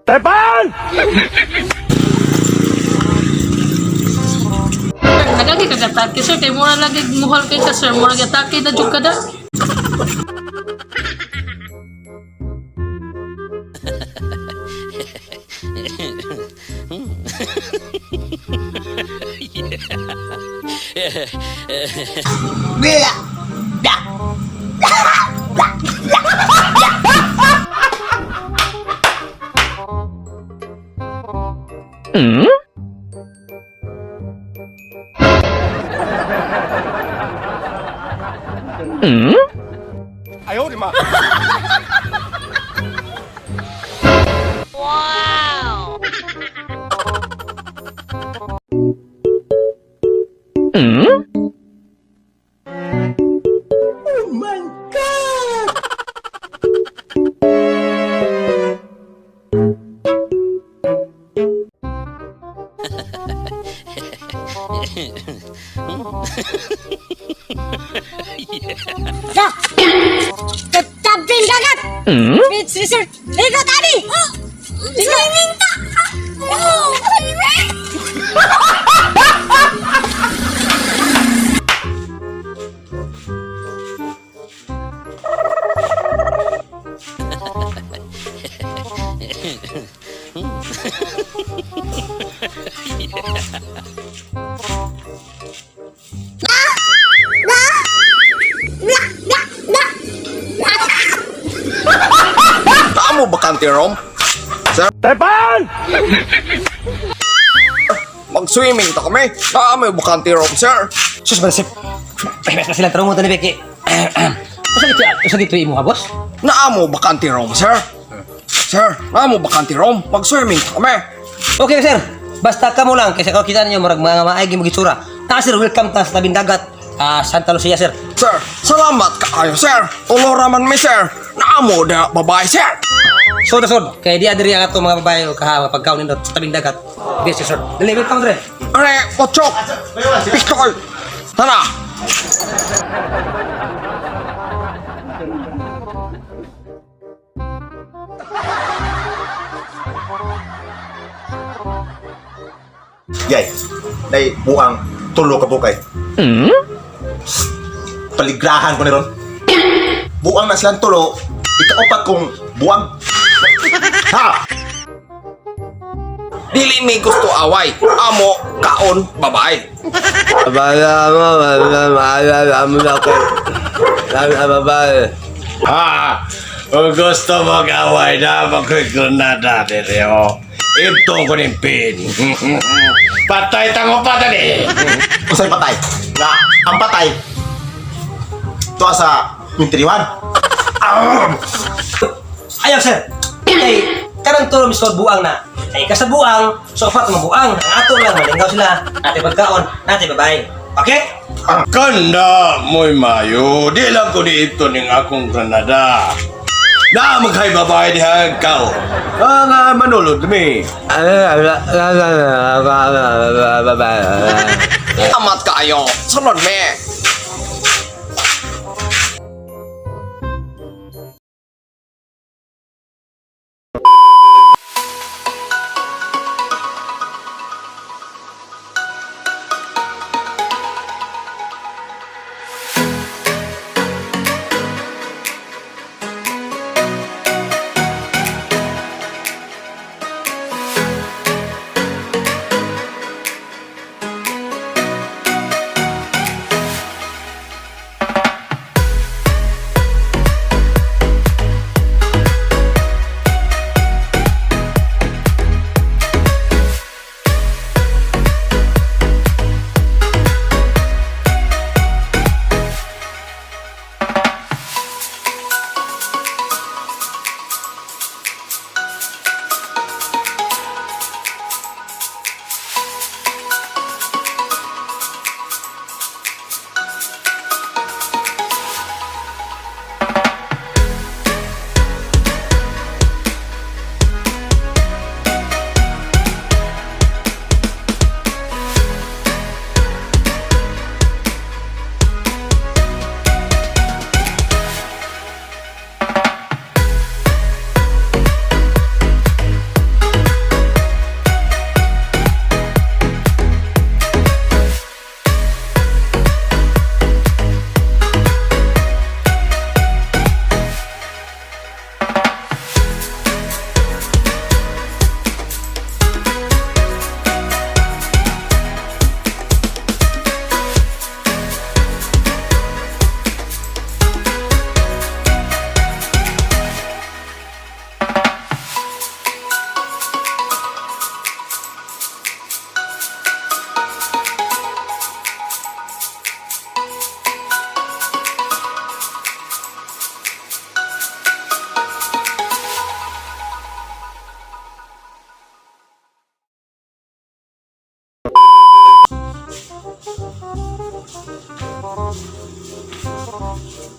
Tepan! Nagagi ka atake, sir, kay mura lagi muhol kay ka, sir, mura atake na jud ka da. Ayaw, di ma. Tabing dagat! Beach resort! Ligo tani! Swimming ta! Oh! Tamo bakante rom? Sir, Tepan! mag-swimming ta kami. Naa may bakante rom, sir. Sus, Malasip. Ay, mas sila tarong mo ni Becky. Usa gito, usa gito imo ha, boss? Naa mo bakante rom, sir. Sir, naa mo bakante rom. Mag-swimming ta kami. Okay, sir. Basta ka mo lang kasi kung kita ninyo murag mga maaygi mo gitsura. Ta sir, welcome ta sa tabing dagat. Ah, Santa Lucia, sir. Sir, salamat kaayo, sir. Tulo raman mi, sir. Naa mo da babae, sir. Sod sod. Kay di adiri ang ato mga babae o kahawa pagkaon nindot sa tabing dagat. Best sir. Dali, welcome dre. Are, pochok. Pistol. Tara. Yay, day buang tulo ka bukay. Paligrahan ko ni ron. Buang na silang tulo, ikaupat kong buang. Ha! Dili mi gusto away. Amo, kaon, babae. Ha! Kung gusto mo gaway na mako'y granada dire oh. Itong ko ning pin. Patay tango pa dali. Usay patay. Nga, ang patay. Tuwa sa 21. Ayaw, sir. Kay karang tulo misod buang na. Kay ka sa buang, so far mabuang. Ang ato lang malingaw sila. Nate pagkaon, nate babae. Okay? Kanda mo'y mayo, di lang ko dito ning akong granada. Na magkay babae diha kao. Ah, nga manulod mi. Amat kaayo. Sunod me.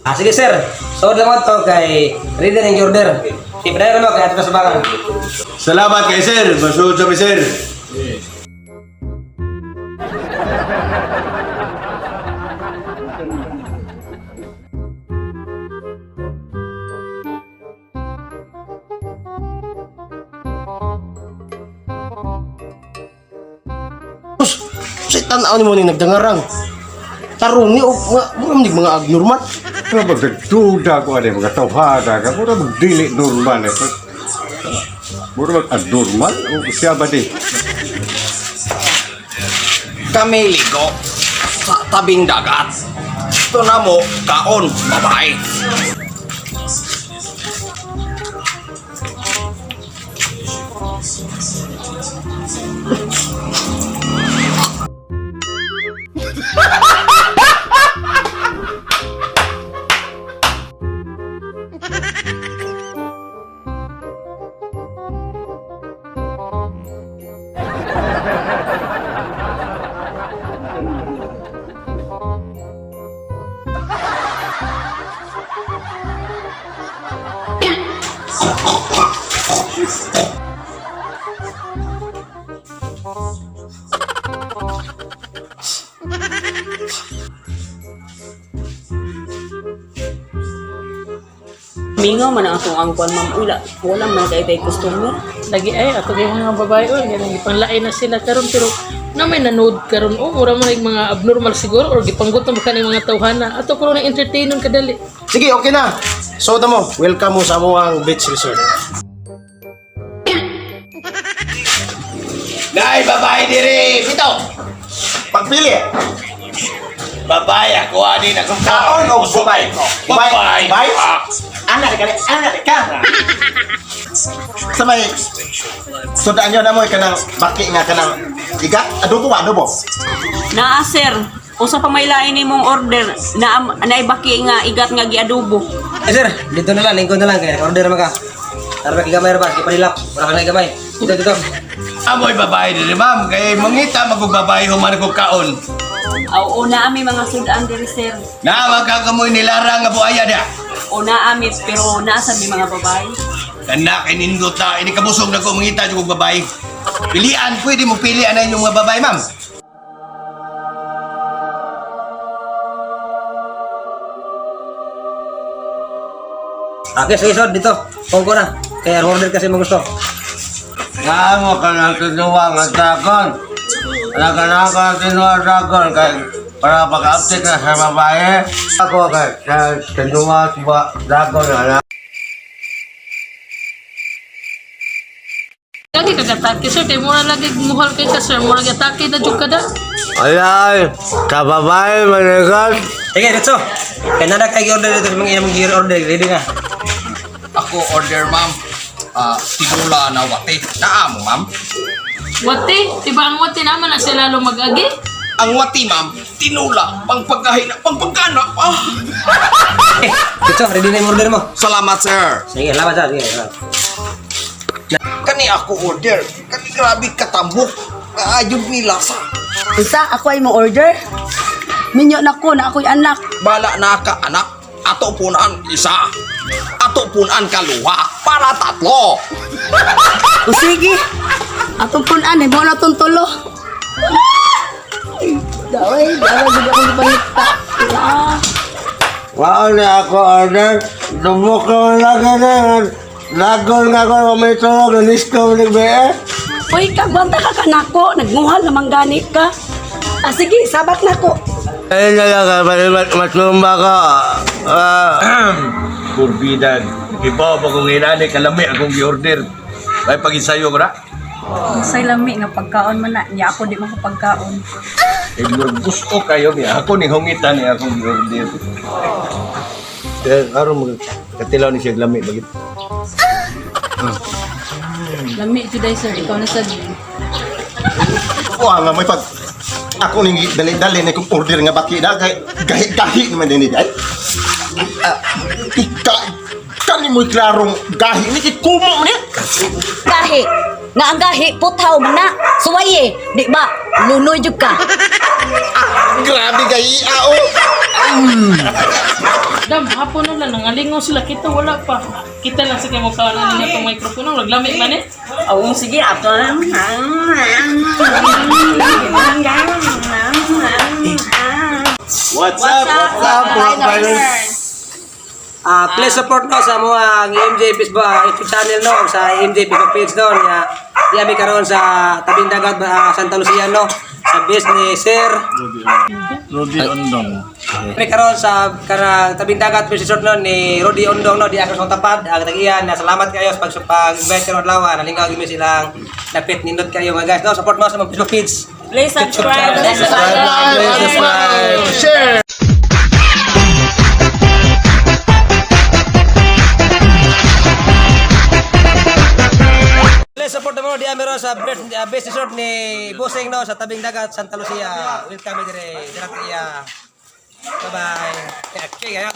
Ah, sige sir. So lang to kay ready na yung order. Ipadayon mo kay ato sa bangan. Salamat kay sir. Masuod sa mi sir. Sa tanaw ni mo ni nagdangarang. Tarong ni o mga mura man mga abnormal. Pero magduda ko ano, mga tawhana ka, mura magdili normal eh. Mura mag-abnormal o siya ba di? Kami ligo sa tabing dagat. Ito na mo, kaon, babae. Mingaw man ang atong angkwan, ma'am. Wala, wala man kay tay customer. Lagi ay ato kay mga babae oy ganang gipanlain na sila karon pero na may nanood karon oh mura man yung mga abnormal siguro or gipanggutom ka ng mga tawhana ato ko na entertainon kadali. Sige, okay na. So mo, welcome mo sa among beach resort. Nay, babae diri! Bitaw! Pagpili. Babae ako, ani na kong Kaon o babae? Babae. Babae? Ana ka ana ka. Sa may sudaan nyo na mo kanang baki nga kanang iga adobo wa adobo. Naa, sir. Usa pa may lain nimong order na naibaki nga igat nga giadobo. Eh sir, dito na lang, lingkod na lang kay order man ka. Tara ba gamay ra ba? Ipadilak. Wala ka na gamay. Dito dito. Amoy babae diri, ma'am. Kay mangita magug babae human ko kaon. Oo, naa mi mga sudan diri, sir. Na magkakamoy nilara nga buaya dia. O naa mi pero naa sa mi mga babae. Kana kay nindot na ini kabusog na ko mangita jud og babae. Pilian, pwede mo pilian na inyong mga babae, ma'am. Okay, sige sir, dito. Kung ko na. Kaya order kasi mo gusto. Kaamo ka ng tinuwa nga dagon. Nagana ka ng tinuwa dagon kay para pag-update na sa babae. Ako kay sa tinuwa ba dagon na. Lagi kagatake sir kay mura lagi muhal kay ka sir mura atake na jud kada. Alay, sa babae manigat. Sige, dito. Kay nada kay order dito sa mga imong gear order, ready na. Ako order, ma'am. Ah, tinula na wate. Naa mo, ma'am. Wati, diba ang wati naman na sila lalo mag-agi? Ang wati, ma'am, tinula, pangpagkahin, pangpagkana. Ah. Eh, dito, ready na yung order mo. Salamat, sir. Sige, laban sir. Sige, laban. Kani ako order. Kani grabe katambok. Kaayod ni lasa. Unsa ako ay mo order? Minyo na ko na ako'y anak. Bala na ka, anak. Ato punaan isa. Ato punaan kaluha. Para tatlo. O sige. Atong punan eh, mo na tong tulo. Daway, daway gud ako gipangita. Ah. Wao na ako order. Dubok ko lagi na. Dagon nga ko may tulog. Nisko ni BE. Uy, kagwanta ka kanako, nagmuhal naman gani ka. Ah, sige, sabak na ko. Ay na lang ka, matumba ka. Ah. Kurbidan. Ibaw pa kong inani, kalami akong gi-order. Ay pag-ensayo ko na. Unsay lami nga pagkaon man na niya ako di makapagkaon. Eh, murag gusto kayo niya. Ako ni hungitan niya akong gi-order. Eh, aron mag katilaw ni siya lami bagit. Lami jud ay sir, ikaw na sad. Wa nga may pag ako ning dali-dali na kong order nga baki da kay gahi-gahi naman din ni day. Ah, ika kani mo'y klarong gahi ni kay kumo ni. Gahi. Nga ang gahi puthaw man na. Suwaye, di ba? Lunoy jud ka. Grabe kay oh. Dam, hapon na lang, nangalingaw sila. Kita wala pa. Kita lang sa kay mo kawalan ninyo itong microphone. Naglami man eh. Oo, sige, ato lang. What's up? What's up, What's up? Please support no sa mga ang MJ Facebook YouTube channel no sa MJ Facebook page no nga di ami karon sa tabing dagat Santa Lucia no sa base ni Sir Rudy Ondong. Ami karon sa kanang tabing dagat Beach Resort no ni Rudy Ondong no di ako sa tapad ang tag-iya na salamat kayo sa pag-invite karon adlaw nalingaw gyud mi silang dapit nindot kayo mga guys no support mo sa mga Facebook page. Please subscribe. Please subscribe. Please subscribe. Share. Please support mo di ami ron sa best resort ni Busing no sa tabing dagat Santa Lucia. Welcome dire dire iya. Bye bye. Okay, ayo.